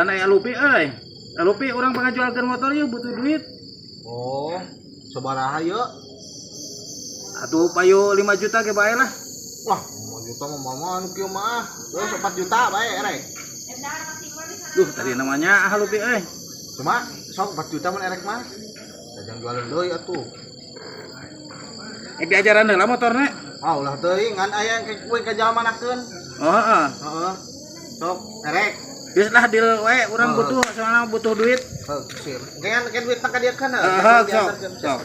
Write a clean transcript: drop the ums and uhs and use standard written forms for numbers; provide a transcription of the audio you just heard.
Kebetulan aya Lupi euy. Lupi, urang pangajualkeun motor yeuh, butuh duit. Oh, sabaraha yeuh? Atuh payu 5 juta ge bae lah. Wah, 5 juta mah mama anu kieu mah. Terus 4 juta bae erek. Duh, tadi namanya ah Lupi euy. Cuma sok 4 juta mun erek mah. Jangan jualan deui atuh. Eh, diajaran heula motorna. Ah, ulah teuing, ngan aya ke kue ka jalmanakeun. Oh, heeh. Heeh. Sok erek. Geus lah, deal wae, urang Oh. butuh, soalnya butuh duit. Heuh, sip. Kan kan duit ka dieu kan. Heeh, sok. Sok.